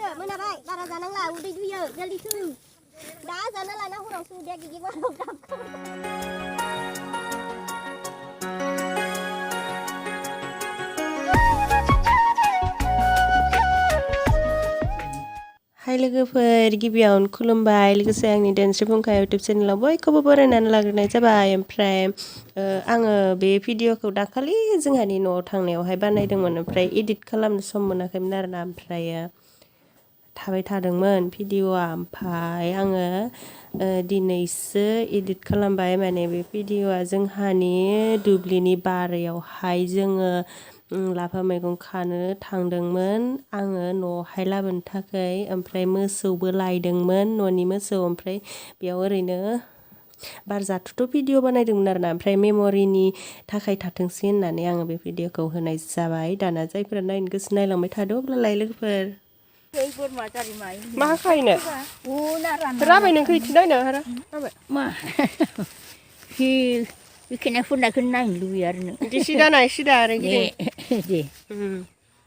दुयो मोनाबाय बारा जानांला उदै दुयो जल्दी सु दा जाना लाना हराव सु दे गिगि बाराव गाबखौ हाय लोगोफोर गिबियावनो खुलुमबाय लोगोसे आंनि धोनस्रि फुंखा इउटुब चेनेलाव बयखौबो बरायनानै लाग्रोनाय जाबाय ओमफ्राय आङो बे भिडिअखौ दाखालि जोंहानि न'आव थांनायावहाय बानायदोंमोन ओमफ्राय एडिट खालामनो सम मोनाखैमोन आरोना ओमफ्रायो थाबाय थादोंमोन भिडिअआ ओमफ्राय आङो दिनैसो एडिट खालामबाय माने बे भिडिअआ जोंहानि दुब्लिनि बारियावहाय जोङो लाफा मैगं खानो थांदोंमोन आङो न'आवहाय लाबोनो थाखाय ओमफ्राय मोसौबो लायदोंमोन न'नि मोसौ ओमफ्राय बेयाव ओरैनो बार जाथावथाव भिडिअ बानायदोंमोन आरोना ओमफ्राय मेम'रिनि थाखाय थाथोंसै होननानै आङो बे भिडिअखौ होनाय जाबाय दाना जायफोरा नायनो गोसो नायलांबाय थादो अब्लालाय लोगोफोर मा खायनो राबाय नोंखौ इथिं नायनो राबाय मा बेखिनिया फुननायखौ नायनो लुबैयो आरो नों इदि सिदा नाय सिदा आरो गिदिं दे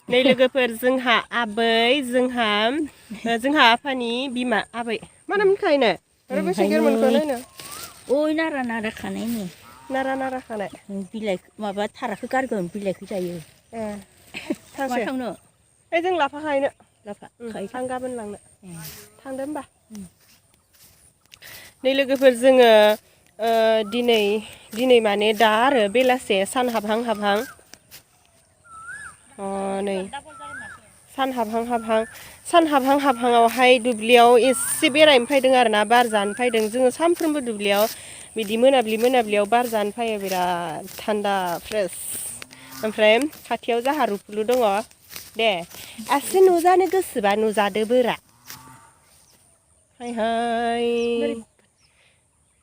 नै लोगोफोर जोंहा आबै जोंहा आफानि बिमा आबै मा नाम खायनो आरो बेसे गेरमोनखौ नायनो ओइ नारा नारा खानायनो नारा खानाय बिलाइ माबा थाराखौ गारगोन बिलाइखौ जायो ए मा थांनो ओइ जों लाफा खाहैनो लाफा आं गाबोन लांनो थांदो होमबा नै लोगोफोर जोङो दिनै माने दा आरो बेलासे सान हाबहां नै सान हाबहांआवहाय दुब्लियाव एसे बेरायनो फैदों आरोना बार जानो फैदों जोङो सानफ्रोमबो दुब्लियाव बिदि मोनाब्लियाव बार जानो फैयो बिराद थान्दा फ्रेस ओमफ्राय खाथियाव जाहा रुफुलु दङ दे एसे नुजानो गोसोबा नुजादो बोरा हाय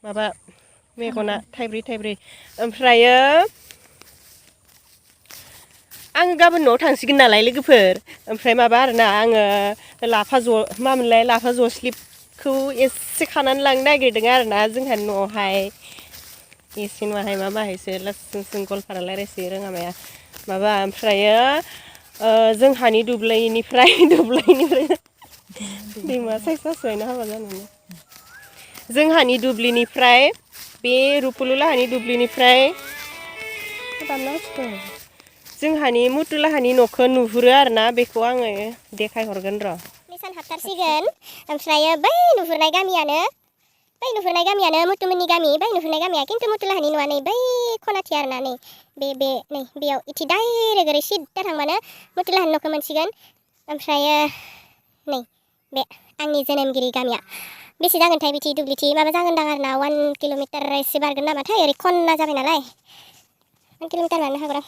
माबा मेगना थाइब्रै ओमफ्रायो आङो गाबोन न'आव थांसिगोन नालाय लोगोफोर ओमफ्राय माबा आरोना आङो लाफा जस्लिबखौ एसे खानानै लांनो नागिरदों आरोना जोंहानि न'आवहाय एसे नङाहाय मा माहायसो लासिं गलफारा रायलायसो रोङामाया माबा ओमफ्रायो जोंहानि दुब्लायनिफ्राय दैमा सायसासैना हाबा जानानै जोंहानि दुब्लिनिफ्राय बे रुपुलु लाहानि दुब्लिनिफ्राय जोंहानि मुथुलाहानि न'खौ नुहुरो आरोना बेखौ आङो देखायहरगोन र' निसान हाबथारसिगोन ओमफ्राय बै नुहुरनाय गामियानो मुथुमोननि गामि बै नुहुरनाय गामिया खिन्थु मुथुलाहानि न'आ नै बै खनाथि आरोना नै नै बेयाव इथि डाइरेक्ट ओरै सिद्दा थांबानो मुथुलाहानि न'खौ मोनसिगोन ओमफ्राय नै बे आंनि जोनोमगिरि गामिया बेसे जागोनथाय बिथि दुब्लिथि माबा जागोनदां आरोना 1 किल'मिटार एसे बारगोन नामाथाय ओरै खनना जाबाय नालाय 1 किल'मिटार बारनो हागौ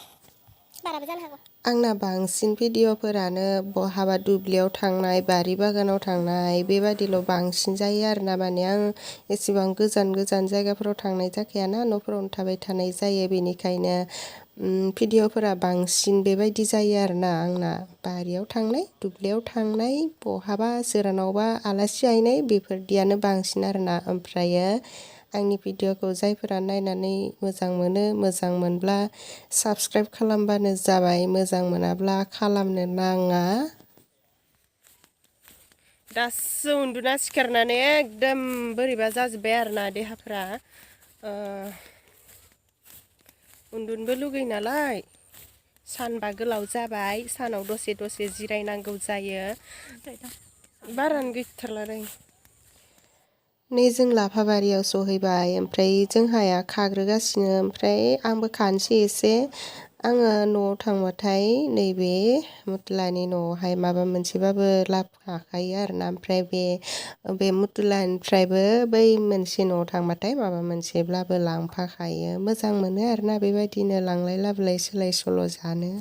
बाराबो जानो हागौ आंना बांसिन भिडिअफोरानो बहाबा दुब्लियाव थांनाय बारि बागानाव थांनाय बेबादिल' बांसिन जायो आरोना माने आं एसेबां गोजान जायगाफोराव थांनाय जाखायाना न'फोरावनो थाबाय थानाय जायो बेनिखायनो भिडिअफोरा बांसिन बेबायदि जायो आरोना आंना बारियाव थांनाय दुब्लियाव थांनाय बहाबा सोरानावबा आलासि जाहैनाय बेफोरदियानो बांसिन आरोना ओमफ्रायो आंनि भिडिअखौ जायफोरा नायनानै मोजां मोनब्ला साबस्क्राइब खालामबानो जाबाय मोजां मोनाब्ला खालामनो नाङा दासो उन्दुना सिखारनानै एकदम बोरैबा जाजोब्बाय आरोना देहाफ्रा उन्दुनोबो लुगैयो नालाय सानबा गोलाव जाबाय सानाव दसे जिरायनांगौ जायो बारानो गैथारला नै जों लाफाबारियाव सहैबाय ओमफ्राय जोंहाया खाग्रोगासिनो ओमफ्राय आंबो खानोसै एसे आङो न'आव थांबाथाय नैबे मुथुलानि न'आवहाय माबा मोनसेबाबो लाबोखाखायो आरोना ओमफ्राय बे मुथुलानिफ्रायबो बै मोनसे न'आव थांबाथाय माबा मोनसेब्लाबो लांफाखायो मोजां मोनो आरोना बेबायदिनो लांलाय लाबोलाय सोलाय सोल' जानो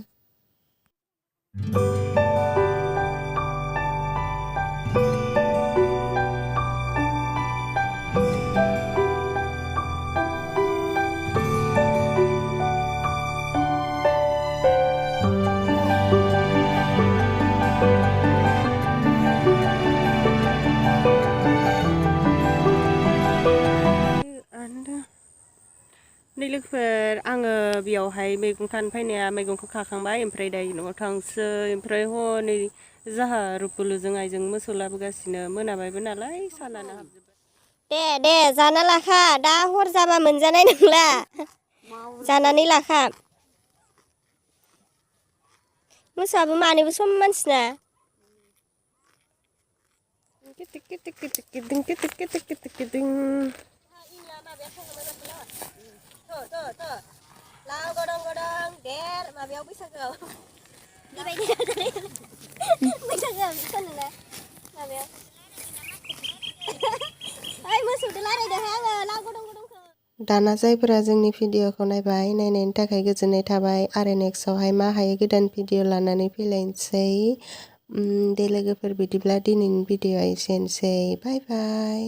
नै लोगोफोर आङो बेयावहाय मैगं खानो फैनाया मैगंखौ खाखांबाय ओमफ्राय दायो न'आव थांसै ओमफ्राय हनै जाहा रुपुलुजों आइजों मोसौ लाबोगासिनो मोनाबायबो नालाय सानानो हाबजोब्बाय दे जाना लाखा दा हर जाबा मोनजानाय नंला जानानै लाखा मोसौआबो मानैबो सम मानसिना लाव गदं गदं देर माबायाव बैसागोआव बैसागोआव खोनोना माबायाव ओइ मोसौदो रायलायदोंहाय आङो लाव गदं गदंखौ दाना जायफोरा जोंनि भिडिअखौ नायबाय नायनायनि थाखाय गोजोननाय थाबाय आरो नेक्स्टआवहाय मा हायो गोदान भिडिअ लानानै फैलायनोसै दे लोगोफोर बिदिब्ला दिनैनि भिडिअआ एसेनोसै बाय बाय